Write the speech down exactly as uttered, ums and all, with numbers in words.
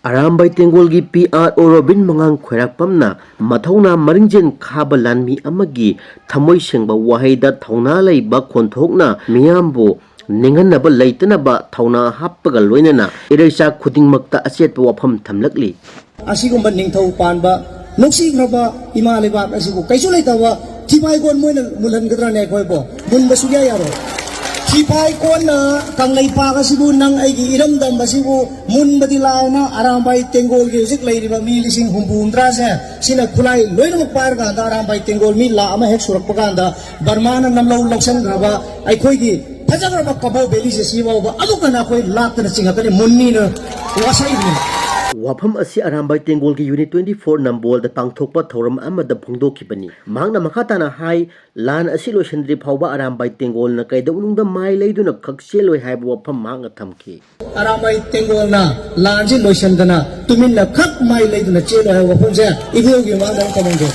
ꯑꯔꯥꯝꯕꯥꯏ ꯇꯦꯡꯒꯣꯜꯒꯤ P R O Robin ꯃꯉꯥꯡ ꯈ꯭ꯋꯥꯏꯔꯥꯛꯄꯝꯅ ꯃꯊꯧꯅꯥ ꯃꯔꯤꯡꯖꯦꯜ ꯈꯥꯕ ꯂꯥꯟꯃꯤ ꯑꯃꯒꯤ ꯊꯃꯣꯏ ꯁꯦꯡꯕ ꯋꯥꯍꯩꯗ ꯊꯧꯅꯥ ꯂꯩꯕ ꯈꯣꯟꯊꯣꯛꯅ ꯃꯤꯌꯥꯝꯕꯨ ꯅꯤꯡꯍꯟꯅꯕ ꯂꯩꯇꯅꯕ ꯊꯧꯅꯥ ꯍꯥꯞꯄꯒ ꯂꯣꯏꯅꯅ ꯏꯔꯩꯆꯥ ꯈꯨꯗꯤꯡꯃꯛꯇ ꯑꯆꯦꯠꯄ ꯋꯥꯐꯝ ꯊꯝꯂꯛꯂꯤ꯫ ꯑꯁꯤꯒꯨꯝꯕ ꯅꯤꯡꯊꯧ ꯄꯥꯟꯕ ꯅꯨꯡꯁꯤꯈ꯭ꯔꯕ ꯏꯃꯥ ꯂꯩꯕꯥꯛ ꯑꯁꯤꯕꯨ ꯀꯩꯁꯨ ꯂꯩꯇꯕ ꯊꯤꯐꯥꯏ ꯀꯣꯟ ꯃꯣꯏꯅ ꯃꯨꯜꯍꯟꯒꯗ꯭ꯔꯅꯦ ꯑꯩꯈꯣꯏꯕꯨ? ꯃꯨꯟꯕ ꯁꯨꯛꯌꯥ ꯌꯥꯔꯣꯏ꯫ ꯊꯤꯐꯥꯏ ꯀꯣꯟꯅ ꯀꯪꯂꯩꯄꯥꯛ ꯑꯁꯤꯕꯨ, ꯅꯪ ꯑꯩꯒꯤ ꯏꯔꯝꯗꯝ ꯑꯁꯤꯕꯨ ꯃꯨꯟꯕꯗꯤ ꯂꯥꯏꯅ, ꯑꯔꯥꯝꯕꯥꯏ ꯇꯦꯡꯒꯣꯜꯒꯤ ꯍꯧꯖꯤꯛ ꯂꯩꯔꯤꯕ ꯃꯤ ꯂꯤꯁꯤꯡ ꯍꯨꯝꯐꯨ ꯍꯨꯝꯗ꯭ꯔꯥꯁꯦ, ꯁꯤꯅ ꯈꯨꯠꯂꯥꯏ ꯂꯣꯏꯅꯃꯛ ꯄꯥꯏꯔꯀꯥꯟꯗ, ꯑꯔꯥꯝꯕꯥꯏ ꯇꯦꯡꯒꯣꯜ ꯃꯤ ꯂꯥꯈ ꯑꯃ ꯍꯦꯛ ꯁꯨꯔꯛꯄ ꯀꯥꯟꯗ, ꯕꯔꯃꯥꯅ ꯅꯝꯂꯧ ꯂꯧꯁꯟꯈ꯭ꯔꯕ ꯑꯩꯈꯣꯏꯒꯤ ꯐꯖꯈ꯭ꯔꯕ ꯀꯕꯣ ꯚꯦꯂꯤꯁꯦ ꯁꯤꯐꯥꯎꯕ ꯑꯃꯨꯛ ꯍꯟꯅ ꯑꯩꯈꯣꯏ ꯂꯥꯛꯇꯅ ꯆꯤꯡꯉꯛꯀꯅꯤ, ꯃꯨꯟꯅꯤꯅ ꯋꯥꯁꯛꯏꯕꯅꯤ꯫ ꯋꯥꯐꯝ ꯑꯁꯤ ꯑꯔꯥꯝꯕꯥꯏ ꯇꯦꯡꯒꯣꯜꯒꯤ ꯌꯨꯅꯤꯠ ꯇ꯭ꯋꯦꯟꯇꯤ ꯐꯣꯔ ꯅꯝꯕꯣꯜꯗ ꯄꯥꯡꯊꯣꯛꯄ ꯊꯧꯔꯝ ꯑꯃꯗ ꯐꯣꯡꯗꯣꯛꯈꯤꯕꯅꯤ꯫ ꯃꯍꯥꯛꯅ ꯃꯈꯥ ꯇꯥꯅ ꯍꯥꯏ, ꯂꯥꯟ ꯑꯁꯤ ꯂꯣꯏꯁꯤꯟꯗ꯭ꯔꯤ ꯐꯥꯎꯕ ꯑꯔꯥꯝꯕꯥꯏ ꯇꯦꯡꯒꯣꯜꯅ ꯀꯩꯗꯧꯅꯨꯡꯗ ꯃꯥꯏ ꯂꯩꯗꯨꯅ ꯈꯛ ꯆꯦꯜꯂꯣꯏ ꯍꯥꯏꯕ ꯋꯥꯐꯝ ꯃꯍꯥꯛꯅ ꯊꯝꯈꯤ꯫ ꯑꯔꯥꯝꯕꯥꯏ ꯇꯦꯡꯒꯣꯜꯅ ꯂꯥꯟꯁꯤ ꯂꯣꯏꯁꯤꯟꯗꯅ ꯇꯨꯃꯤꯟꯅ ꯈꯛ ꯃꯥꯏ ꯂꯩꯗꯨꯅ ꯆꯦꯜꯂꯣꯏ ꯍꯥꯏꯕ ꯋꯥꯐꯝꯁꯦ ꯏꯕꯨꯡꯒꯤ ꯃꯃꯥꯡꯗ ꯑꯃꯨꯛ ꯊꯝꯃꯝꯒꯦ꯫